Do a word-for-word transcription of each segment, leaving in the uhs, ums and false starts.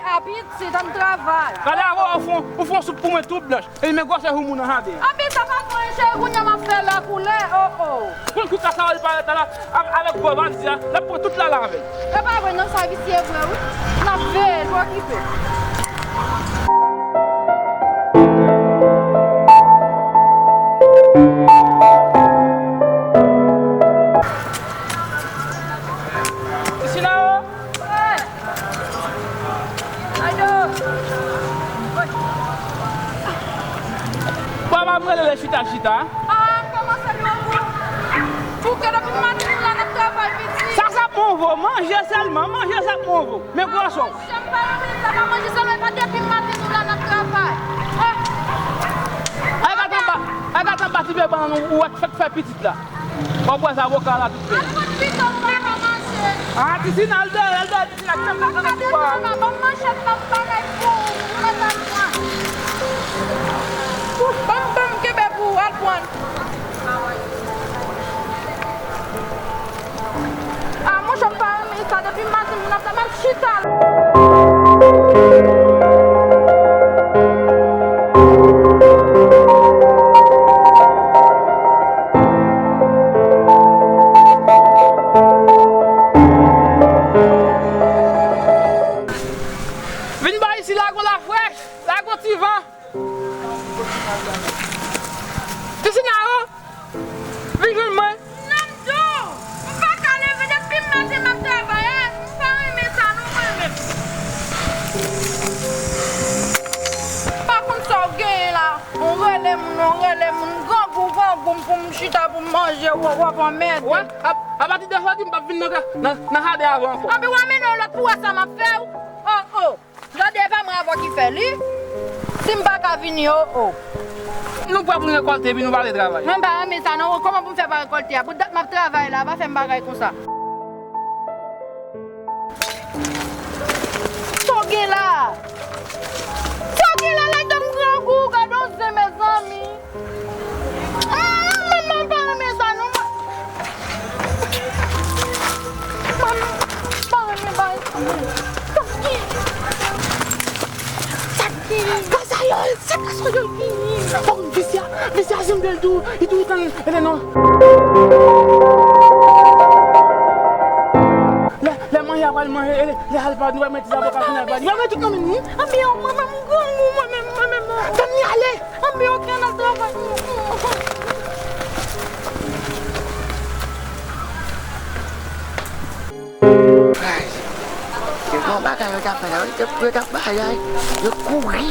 A pitit, ann travay. Gade avè w, ou fè yon, ou fè yon soup pou mwen tou blanch. E men gwosè houmou nan jaden an. Anpi sa pa fè anyen cheri, kounye a m ap fè lakoulè, o, o. Konn kou kasawòl parèt la, avèk gwo valiz la, l ap pran tout la avè l. E pa vre non, sa visye vre wi. N ap veye l, pa okipe. Isi la o. Papa m rele lè chita chita. Ah, kòman se gwo gou? Bouke depi maten nou la n ap travay pitit. Sa, sa bon vo, manje sèlman, manje sa bon vo. Men gwo sòs. Janm pa renmen sa, pa manje sèlman, pa depi maten nou la n ap travay. Ah. Ay gata anba, ay gata anba ti bebe an ou wè k fèk fè pitit la. W ap wè sa avoka la tout fè. Al pran pito ou pa ka mache. Ah, Tisina, al dèyè, al dèyè, Tisina, ki fè m pa gade sou a. Ban m manchèt nan bagay pou ou, pou mèt al pran. Ban m, ban m kenbe pou ou, al pran. Ah, monchè, m pa renmen sa. Depi maten, moun ap la, m ap chita la. Vin ba isi, la gon lafrèch, la gon ti van. Tisina o, vin jwenn mwen. Nan m di w, m pa ka leve depi maten m ap travay, e m pa renmen sa non mwen menm. M pa konn sa w genyen la, w rele moun, w rele moun, grangou, grangou m pou m chita pou m manje, w, w ap anmède. Wè, a, apati de jodi m p ap vin nan, nan, nan jaden avè w ankò. Anpi w ap mennen yon lòt pou wè sa m ap fè w. O, o. Jodi e pa mwen avè w ki fè li. Si m pa ka vini, o, o. Nou prè pou n rekòlte, epi nou pa vle travay. Mwen m pa renmen sa non. Kòman pou m fè pa rekòlte a? Pou dat m ap travay la, pa fè m bagay konsa. Sa w gen la? Sa w gen la, ladan m grangou, gade yon zen, mezanmi. Ah, manman, m pa renmen sa non. Manman, m pa renmen bagay sa. Sa ki? Sa ki? Kasayòl, se kasayòl ki. Bon, visye a, visye a, janm de l tou, li tou tann, ele non. Lè, lè manje a pral manje, ele, lè al pa, nou va mete ti avoka fini al pa. Yo, men tout nan men nou. Anpi yo, mwen menm, m grangou, mwen menm, mwen menm. Tann li ale. Anpi okenn ap travay. Fraz. Se bon bagay yo t ap fè la, wi. Yo t ap bagay, yo kouri.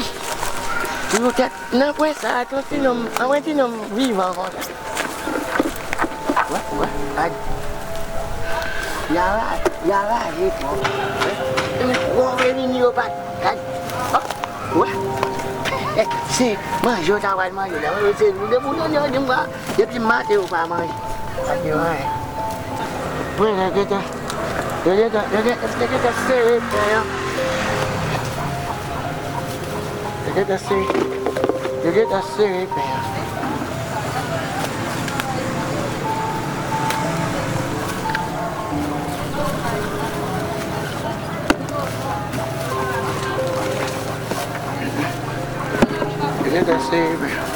Pou yo tèt nan pwen sa, yon ti nonm, anmwe ti nonm vivan konsa. Wè, wè, gad. Y a ra-, y a raje twòp. Wè, gwo vini yo pa, gad. Wè. Se manje w ta pral manje la. Se nou de pou nou di m pa. Depi maten ou pa manje. Pa gen anyen. Mwen, yo gentan, yo gentan, yo gentan, yo gentan sere pen an. Yo gentan sere, yo gentan sere pen an. Yo gentan sere pen an.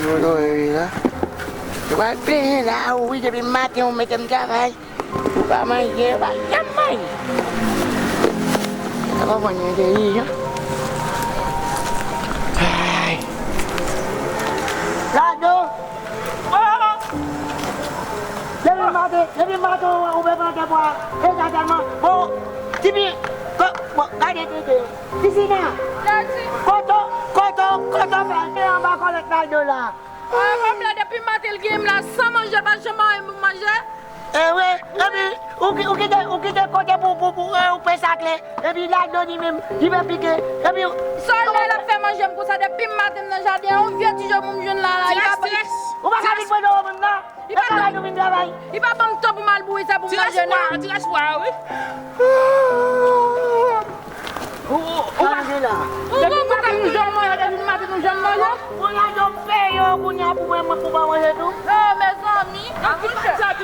Yo dòmi la. Yo pral plenyen la, wi, depi maten ou mete m travay. Ou pa manje, ou pa janm manje. Sa pa konn manje, wi, jan. Ay. Lado! Oh! Depi maten, depi maten, ou, ou bezwen te bwa. E sa sèlman. Bon, tipi, ko-, bon, gade tete. Tisina! Kote w, kote w, kote w fè? Te anba kòlèt Naldo la. Ah, kòm la depi maten l gen m la san manje, l pa janm anyen pou manje. E wi, epi ou ki-, ou kite, ou kite kote pou, pou, pou, eh, ou pè sakle. Epi Naldo li menm, li pè pike. Epi sa l la, l ap fè manje m konsa depi maten m nan jaden an, yon vye ti jòb m jwenn la, la, li pa ban m. Ou pa ka vin pran dlo menm nan. Li pa ban m, li pa ban m tan pou m al boure sa pou m manje non. Ti rès pwa, ti rès pwa, wi. Ou, ou, ou pa manje la. Depi maten nou janm manje, depi maten nou janm manje. Ou la janm peye yo kounye a pou mwen, mwen pou pa manje tou. Oh, mezanmi. Sa ki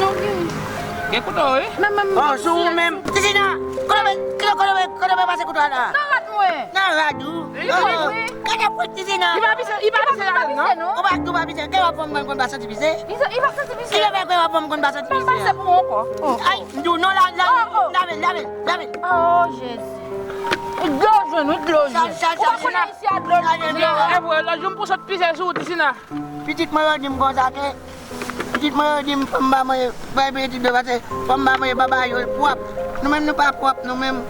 Non, gen. Gen kouto, wi. Men, men, men, sou ou menm. Tisina, kote w, kote w, kote w pase kouto a la? Nan rad mwen. Nan rad ou? Li pran, wi. Gade pou Tisina. Li pa pise, li pa pise ladan, non? Ou pa, ou pa pise. Kè w ap fè m konn pa santi pise? Li pa santi pise. Ki lè fè kè w ap fè m konn pa santi pise? Mwen pase pou ou ankò. Ay, m di w non, la, la, lave l, lave l, lave l. Oh, Jezi. Dlo jwenn, wi, dlo jwenn. Ou pa konnen isi a dlo jwenn. E vre, lòt jou m pou sot pise sou ou, Tisina. Pitit mwen yo di m konsa ke, pitit mwen yo di m fò m ba manje, bay pitit yo pase fò m ba manje baba yo l pwòp. Nou menm nou pa pwòp nou menm.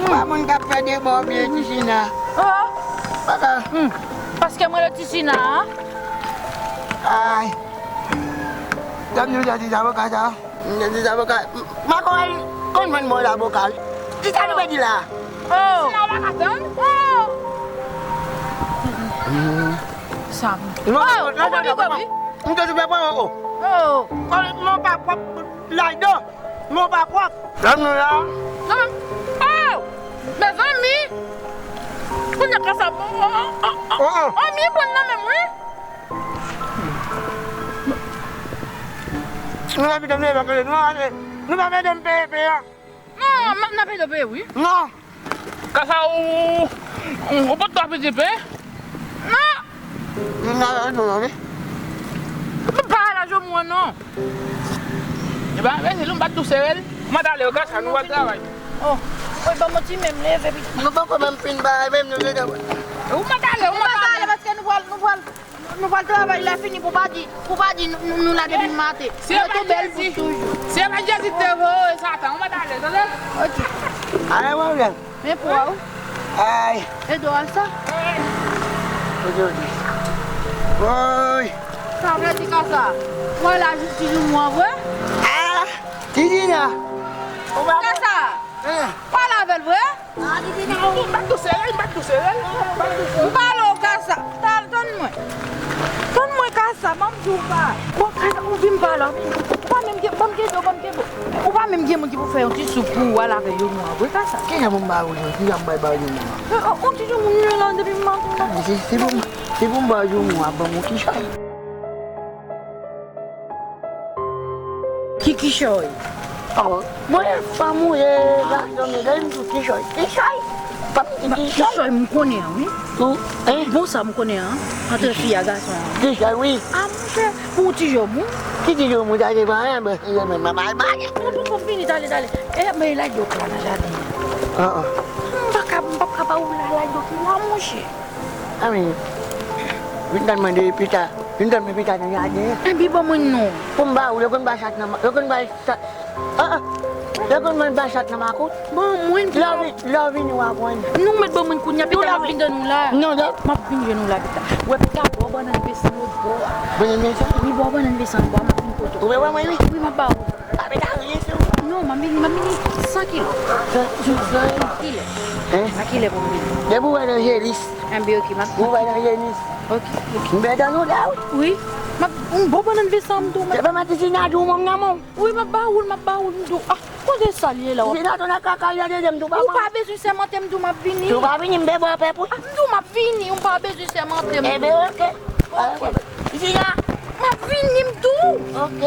Pa moun k ap fè deba oubyen Tisina. Oh. Paka. Hmm. Paske mwen le Tisina, a? Ay. Dam nou di avoka sa. M te di zaboka, m pa konn al konn vann mwen zaboka wi. Kisa nou pèdi la? Oh! Sa w pa ka tann? Oh! Sa m. Non, non, non, non, non, non. M te sou pè pran, oh, oh. Oh! Kòm mwen pa pwòp ladan, mwen pa pwòp. Dam nou la. Non. Oh! Mezanmi! Kounye a ka sa bon. Oh, oh, oh, oh. Oh, oh. Oh, mi pran nan men m wi. Nou pa pito m leve kote nou ale. Nou pa pede m peye peye a. Non, m ap, n ap ede w peye wi. Non. Kasa ou, ou, ou pot twa piti pe? Non. Nou n ap ede w wi. M pa al a jomou an non. E pa bezwen, nou bat tou sere l. Mwen t ale, Kasa, nou al travay. Oh, wi, ban m yon ti men m leve piti. Nou poko menm fin bay, menm nou dedan. Ou mèt ale, ou mèt ale. Nou mèt ale paske nou pral, nou pral Nou pral travay lè fini pou pa di, pou pa di nou, nou, nou la depi maten. Mwen tou bèl pou toujou. Si e pa Jezi ki te voye Satan, ou mèt ale, tande? Ok. Ale, mwen vle. Men pou ou. Ay. E do al sa? Ok, ok. Woy. Sa vle di Kasa. Mwen la jis ti jou mwen vre? Ah, Tidina. Ou pa Kasa. Pale avè l vre? Bat tou sere l, bat tou sere l. M pale w Kasa. Tann mwen. Tann mwen Kasa, ban m di w pa. Bon, Kasa, ou vin pale. Ou pa menm gen, ban m kenbe w, ban m kenbe w. Ou pa menm gen moun ki pou fè yon ti soup pou ou al avè yo nou an vre Kasa. Kijan pou m ba ou yo? Kijan m bay ba yo nou an? On ti jou moun yo nan depi m maten. Si, si pou m, si pou m ba yo nou an, ban m yon kichòy. Ki kichòy? Oh, mwen fanm ou ye, gason m ye, lè m di w kichòy. Kichòy? Fanm ki kichòy? Kichòy m konnen an, wi. Ou, hein? Bon sa m konnen an, antre fi a gason an. Kichòy, wi. A, monchè, pou ti jòb, wi. Ki ti jòb, wi, gade pa, hein, ben, ben, ben, ben, ben. Mwen poko fini, tale, tale. E, men lay dòk la nan jaden an. Ah, ah. M pa ka, m pa ka ba ou la, lay dòk la, monchè. A wi. Vin tann mwen depi pita. Vin tann mwen pita nan jaden an. Epi ban mwen non. Pou m ba ou, yo konn ba chat nan, yo konn ba chat. Ah, ah. Yo konn vann bachat nan makout? Bon, mwen ki Lè w vin, lè w vini, w a konn. Nou mèt ban mwen kounye a, pita m ap vin jwenn ou la. Non, non. M ap vin jwenn ou la, pita. Wè, pita, bò bannann vesan yo bò a. Bannann vesan? Wi, bò bannann vesan yo bò a, m ap vin kote w. Ou vle wè mwen, wi? Wi, m ap ba ou. Pa met anyen sou ou. Non, m ap vini, m ap vini san kilo. San, san, san. Kilè? Hein? A kilè pou m vini? Depi w wè nan Jenis. Enben, ok, m ap Ou wè nan Jenis. Ok, ok. M bè dan nou la, wi. Wi. M ap, m bò bannann vesan m tou, m ap Se pa manti si nan di w, mwen nan mwen. Wi, m ap ba ou l, m ap ba ou l, m di w. Ah, kote sa l ye la? Jina, tonè kaka, y a de m tou pa Ou pa bezwen sèmante m di w m ap vini. Tou pa vini, m bebe pèp, wi. Ah, m di w m ap vini, ou pa bezwen sèmante m. Ebe, ok. Ok. Jina. M ap vini, m di w. Ok.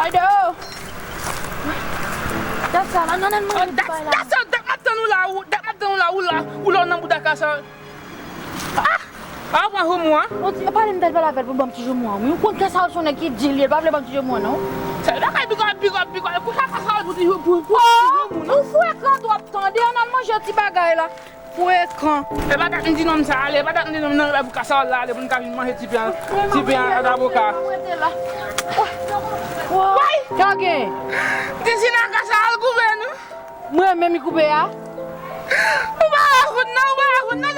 Aydo. Dat sa la, nan, nan, nan, Dat, dat sa, dat m ap tann ou la, ou, dat m ap tann ou la, ou la, ou la, ou nan bouda kasa. Ah! A pran joumou an. Ou di, pale m tèl pale avè l pou l ban m ti joumou an. Wi, ou konn kè sa se yon nèg ki di l ye, l pa vle ban m ti joumou an, non. Sa, l pa kay bigòt, bigòt, bigòt. Kou sa ka sa pou ti jou-, pou, pou ti joumou, non. Ou frekan twòp, tande, ann al manje ti bagay la. Frekan. E pa dat m di nonm sa ale, e pa dat m di nonm nan, e pou kasa la ale, pou n ka vin manje ti pen, ti pen a, a avoka. Woy! Sa gen? Di Jina kasa al koupe nou. Mwen menm li koupe a? Ou pa la fout non, ou pa la fout non.